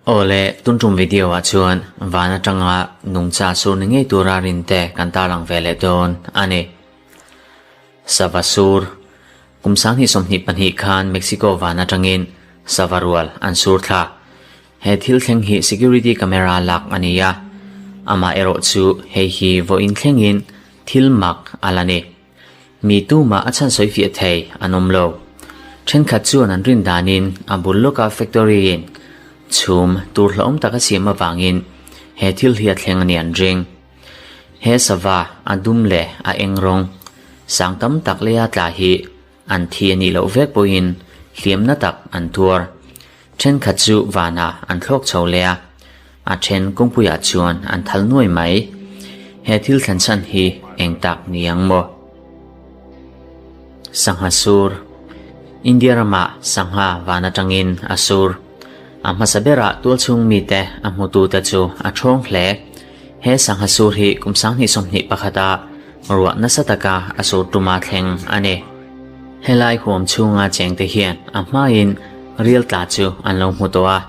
Awle, tun tum video ah chuan van atanga nungcha sur ni ngei tura rin te kan tarlang ve leh dawn a ni. Sava sur, Kum 2022 khan Mexico van atangin sava rual an sur thla. He thil thleng hi security camera lak a ni a, amah erawh chu hei hi vawiin thlengin thil mak a la ni. Mi tumah a chhan sawi fiah thei an awm lo. Thenkhat chuan an rin danin a bul lawka factory in chhum tur hlauhawm tak a siam avangin he thil hi a thleng a ni an ring. He sava a dum leh a eng rawng sang tam tak leia tla hi an thi a nih loh vek pawhin hliamna tak an tuar. Thenkhat chu vanah an thlawk chho leh a, a then kawngpuiah chuan an thal nuai mai. He thil thlen chhan hi eng tak ni ang maw? Sangha sur, India ramah sangha van atangin a sur. A hmasa berah tualchhung mite a hmutute chu a thawng hle. He sangha sur hi kum 2021 a ruah nasa taka a sur tuma thleng a ni. Helai huam chhunga chengte hian a hmain rial tla chu an lo hmu tawh a.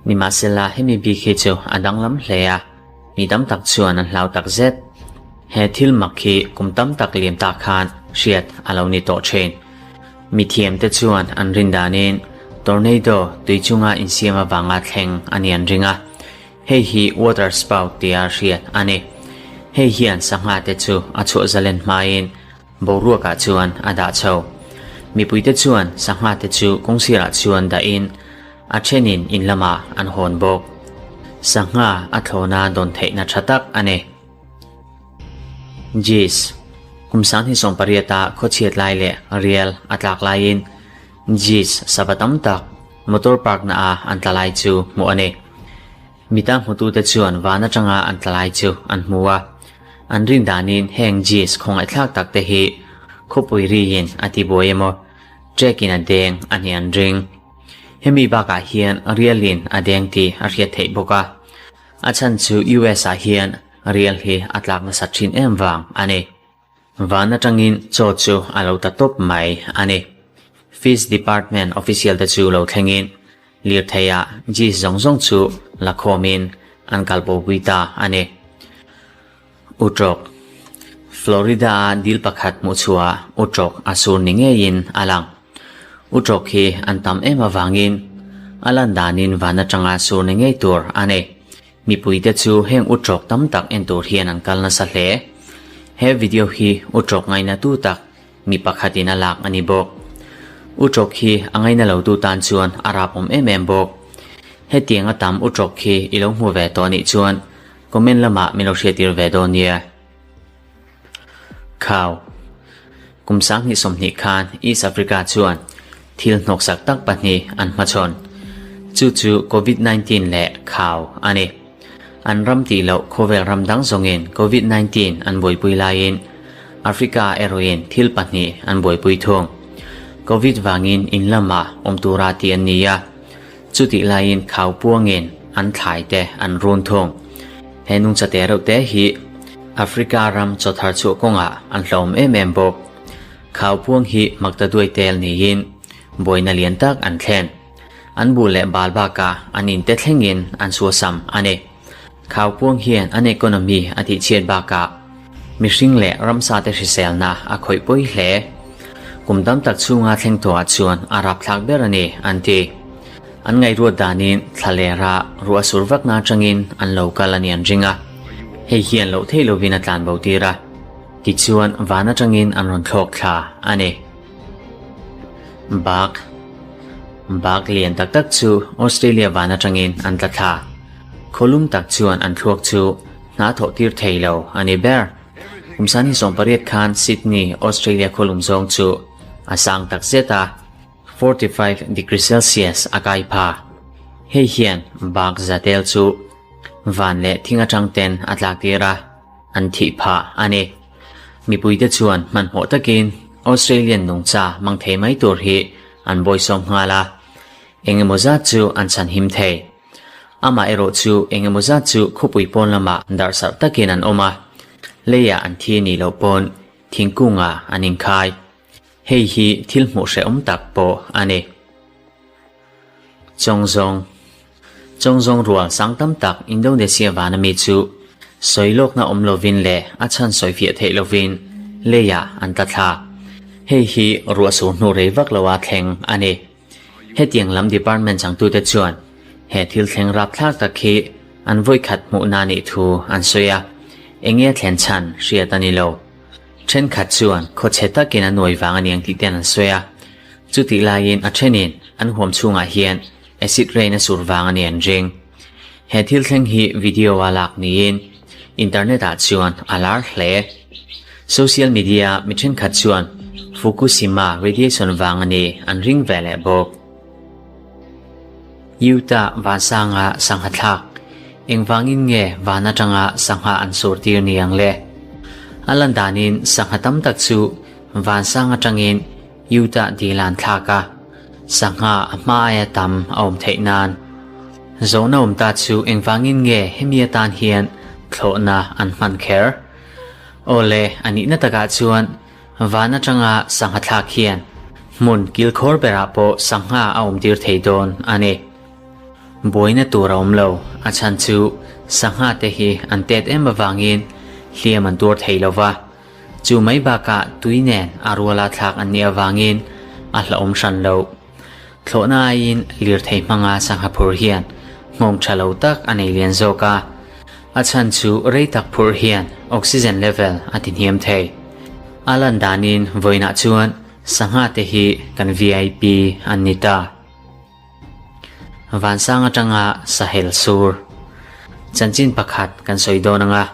Nimahsela hemi bik hi chu a danglam hle a, mi tam tak chuan an hlau tak zet. He thil mak hi kum tam tak liam tak khan hriat a lo ni tawh thin. Mithiamte chuan an rin danin tornado tui chunga insiam avanga thleng a ni an ring a. Hei hi water spout tia hriat a ni. Hei hian sangha te chu a chhuah zalen hmain boruakah chuan a dah chho. Mipuite chuan sangha te chu kawngsirah chuan dahin a thenin in lamah an hawn bawk. Sangha a thlawna dawn theihna tha tak a ni. Jis, Kum 2018 a khawchhiat lai leh rial a tlak laiin Jis sava tam tak motor park na a an tla lai chu hmuh a ni. Mita hmutute chuan van atanga an tla lai chu an hmu a. An rin danin heng Jis khawngaihthlak tak te hi khawpui riin a tibuai emaw trek in a deng a ni an ring. Hemi bakah hian rialin a deng tih a hriat theih bawk a. A chhan chu US ah hian rial hi a tlak nasat thin em vang a ni. Van atangin chaw chu a lo ta tawp mai a ni. Fish Department official te chu lo thlengin lirtheiah Gis zawng zawng chu la khawmin an kalbopui ta a ni. Utrawk, Florida-a dil pakhat hmuhchhuah utrawk a sur ni ngeiin a lang. Utrawk hi an tam em avangin a lan danin van atanga sur ni ngei tur a ni. Mipuite chu heng utrawk tam tak en tur hian an kal nasa hle. He video hi utrawk ngainatu tak mi pakhatin a lak a ni bawk. Utrawk hi a ngaina lotu tan chuan a rap awm em em bawk. Hetiang a tam utrawk hi i lo hmu ve tawh anih chuan comment lamah min lo hriattir ve dawn nia. Khau. Kum 2020 khan East Africa chuan thil hnawksak tak pahnih an hmachhawn. Chu chu Covid-19 leh khau a ni. An ram tih loh khawvel ram dang zawngin Covid-19 an buaipui laiin Africa erawhin thil pahnih an buaipui thung. Covid vangin in lamah awm tura tih an ni a, chutih laiin khau puangin an thlai te an run thung. He nungcha te reuh te hi Africa ram chawthar chhuah kawngah an hlawm em em bawk. Khau puang hi maktaduai tel niin buaina lian tak an thlen. An bu leh bal bakah an inte thlengin an suasam a ni. Khau puang hian an economy a tihchhiat bakah mihring leh ramsa te hriselna a khawih pawi hle. Kum tam tak chhunga thleng tawhah chuan a rapthlak ber a ni, an ti. An ngaihruat danin thla leh rah ruah sur vakna atangin an lo kal a ni an ring a. Hei hian loh theih lovin a tlan bo tir a. Tichuan van atangin an rawn thlawk thla a ni. Bak Bak lian tak tak chu Australia van atangin an tla thla. Khawlum tak chuan an thluak chu hna thawh tir thei lo a ni ber. Kum 2018 khan Sydney, Australia khawlum zawng chu a sang tak zet a. 45 degree Celsius a kai pha. Hei hian bak zatel chu van leh thing atang ten a tlak tir a, an thih phah a ni. Mipuite chuan hmanhmawh takin Australian nungcha mang thei mai tur hi an bawisawm nghal a, engemaw zat chu an chhanhim thei. Amah erawh chu engemaw zat chu khawpui pawn lamah darhsarh takin an awm a, leiah an thi nih loh pawn thingkungah an inkhai. Hei hi thil hmuh hrehawm tak pawh a ni. Chawngzawng Chawngzawng rual sang tam tak Indonesia vana mi chu sawi lawkna awm lovin leh a chhan sawi fiah theih lovin leiah an tla thla. Hei hi ruah sur hnu rei vak loa thleng a ni. Hetiang lam department changtute chuan he thil thleng rapthlak tak hi an vawikhat hmuhna nih thu an sawi a, enge thlen chhan hriat a ni lo. Thenkhat chuan khawchhe takin a nuai vang a niang tih ten an sawi a, chutih laiin a thenin an huam chhungah hian acid rain a sur vang a ni an ring. He thil thleng hi video a lak niin internet ah chuan a lar hle. Social media mi thenkhat chuan Fukushima radiation vang a ni an ring ve leh bawk. Utah vansanga sangha thlak engvangin nge van atanga sangha an sur tir ni ang le? A lan danin sangha tam tak chu vansang atangin Utah dil an thlak a, sangha a hma aia tam a awm theih nan. Zawhna awm ta chu engvangin nge hemi atan hian thlawhna an hman kher? Aw le, a nihna takah chuan van atanga sangha thlak hian hmun kilkhawr berah pawh sangha a awmtir thei dawn a ni. Buaina tur a awm lo, a chhan chu sangha te hi an tet em avangin hliam an tuar thei lo va, chu mai bakah tui nen a ruala thlak an nih avangin a hlauhawm hran lo. Thlawhna aiin lirthei hmanga sangha phur hian nghawng tha lo tak a nei lian zawk a, a chhan chu rei tak phurh hian oxygen level a ti hniam thei. A lan danin vawiinah chuan sangha te hi kan vip an ni ta. Vansang atanga sahel sur chanchin pakhat kan sawi dawn anga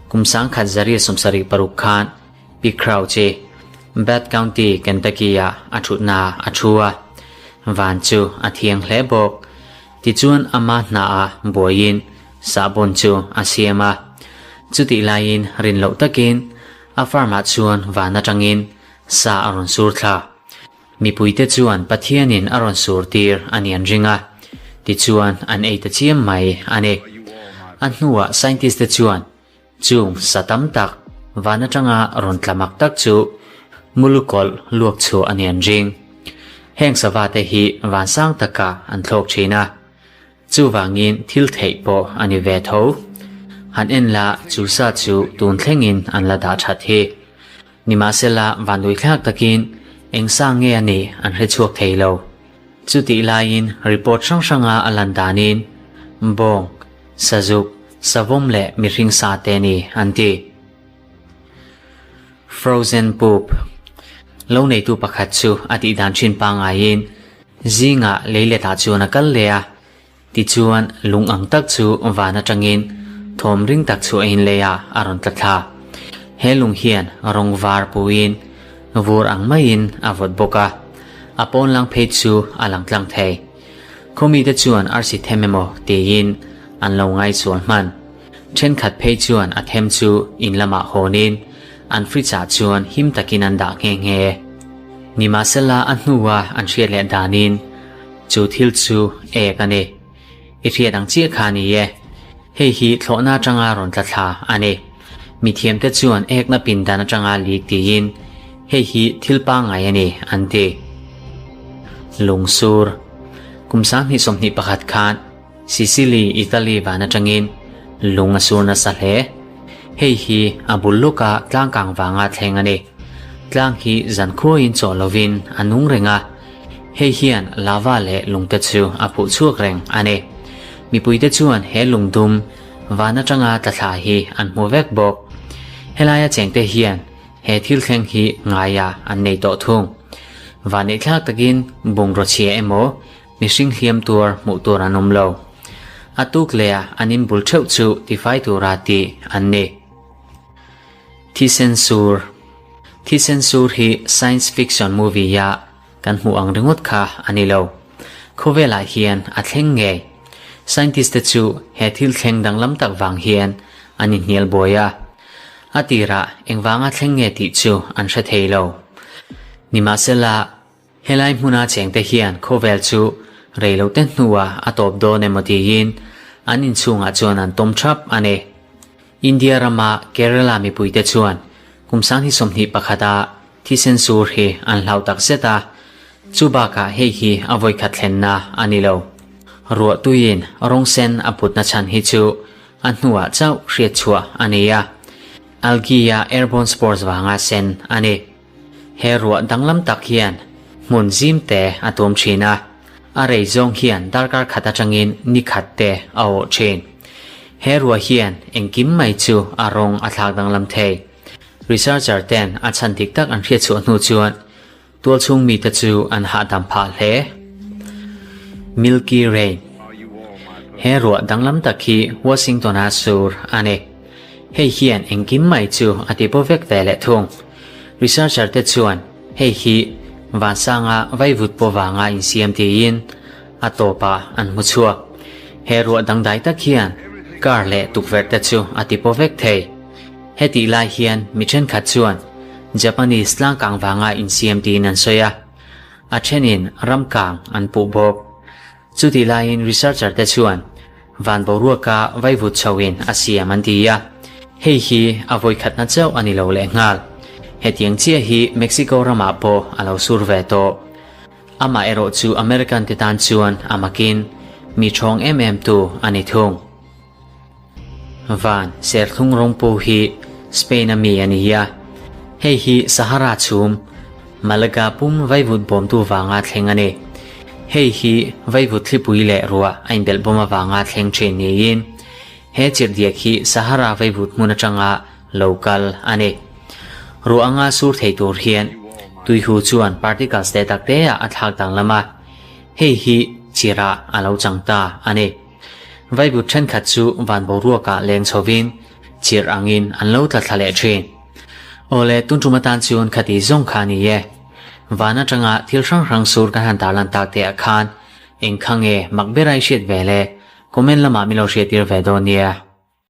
kum sangkhat zaria 76 khan Pi Crouch hi Bath County, Kentucky-ah a thutna a thu a, van chu a thiang hle bawk. Tichuan ama hnaah buaiin sahbawn chu a siam a. Chutih laiin rin loh takin a farm-ah chuan van atangin sa a rawn sur thla. Mipuite chuan Pathianin a rawn sur tir a ni an ring a, tichuan an ei ta chiam mai a ni. A hnuah scientist-te chuan Chung sa tam tak van atanga rawn tla mak tak chu Mulukawlh luak chhuah a ni an ring. Heng sava te hi van sang takah an thlawk thin a, chuvangin thil theih pawh a ni ve tho. Han en la chu sa chu tun thlengin an la dah that hi. Nimahsela vanduithlak takin eng sa nge a nih an hre chhuak thei lo. Chutih laiin report hrang hranga a lan danin bawng, sazuk, savawm leh mihring sa te ni an ti. Frozen poop Lo neitu pakhat chu a tih dan thin pangaiin zingah leiletah chuan a kal leh a, Tichuan, lung ang tak chu van atangin thawm ring tak chhuahin leiah a rawn tla thla. He lung hian rawng var puiin vur ang maiin a vawt bawk a, a pawn lang phei chu a lang tlang thei. Khawmite chuan arsi them emaw tiin an lo ngaisual hman. Thenkhat phei chuan a them chu in lamah hawnin an fridge ah chuan him takin an dah nghe nghe. Nimahsela a hnua an hriat leh danin Chu thil chu ek a ni. I hriat ang chiah kha a ni e. Hei hi thlawhna atanga rawn tla thla a ni. Mithiamte chuan ekna pindan atanga lik tiin hei hi thil pangngai a ni an ti. Lungsur Kum 2021 khan Sicily, Italy van atangin lung a sur nasa hle. Hei hi a bul lawka tlangkang vanga thleng a ni. Tlang hi zankhuain chaw lovin a nung reng a, hei hian lava leh lungte chu a phuh chhuak reng a ni. Mipuite chuan he lungdum van atanga tla thla hi an hmu vek bawk. Helaia chengte hian he thil thleng hi ngaia an nei tawh thung. Vaneihthlak takin bungraw chhia emaw Mihring hliam tuar hmuh tur an awm lo. A tuk leh ah an inbul theuh chu tifai tura tih an ni. Thisen sur Thisen sur hi science fiction movie a kan hmuh ang ringawt kha a ni lo. Khawvelah hian a thleng ngei. Scientist te chu he thil thleng danglam tak vang hian an inhnial buai a. A tirah engvanga thleng nge tih chu an hre thei lo. Nimahsela, Helai hmuna chengte hian khawvel chu reilote hnuah a tawp dawn emaw tiin an inchhungah chuan an tawm thap a ni. India rama Kerala mipuite chuan kum 2021 a thisen sur hi an hlau tak zet a, Chu bakah hei hi a vawikhat thlenna a ni lo. Ruah tuiin rawng sen a putna chhan hi chu a hnuah chauh hriat chhuah a ni a, algae-a airborne spores vanga sen a ni. He ruah danglam tak hian hmun zim te a tum thin a, a rei zawng hian darkar khat atangin ni khat te a awh thin. He ruah hian engkim mai chu a rawng a thlak danglam thei. Researcher ten a chhan dik tak an hriat chhuah hnu chuan tualchhung mite chu an hahdam phah hle. Milky Rain He ruah danglam tak hi Washington-a sur a ni. Hei hian engkim mai chu a ti paw vek ve leh thung. Researcher te chuan hei hi vansanga vaivut paw vanga insiam tiin a tawpah an hmu chhuak. He ruah dangdai tak hian car leh tukverh te chu a ti paw vek thei. Hetih lai hian mi thenkhat chuan Japanese tlangkang vanga insiam tiin an sawi a, a thenin ramkang an puh bawk. Chutih laiin researcher te chuan van boruaka vaivut chhoin a siam an ti a, hei hi a vawikhatna chauh a ni lo lehnghal. Hetiang chiah hi Mexico ramah pawh a lo sur ve tawh. Amah erawh chu American te tan chuan a makin mi ṭhawng em em tu a ni thung. Van serthlung rawngpu hi Spain a mi a ni a, hei hi Sahara chhum Malaga pum vaivut bawmtu vanga thleng a ni. Hei hi vaivut thlipui leh ruah a inbelh bawm avanga thleng thin niin he chirhdiak hi Sahara vaivut hmun atanga lo kal a ni. Ruah anga sur thei tur hian tuihu chuan particles te tak te ah a thlak danglam a, hei hi chirah a lo chang ta a ni. Vaivut thenkhat chu van boruakah leng chhovin chirh angin an lo tla thla leh thin. Awle, tun tum atan chuan khati zawng kha a ni e. Van atanga thil hrang hrang sur kan han tarlan tak te ah khan eng kha nge mak ber a i hriat ve le? Comment lamah min lo hriattir ve dawn nia.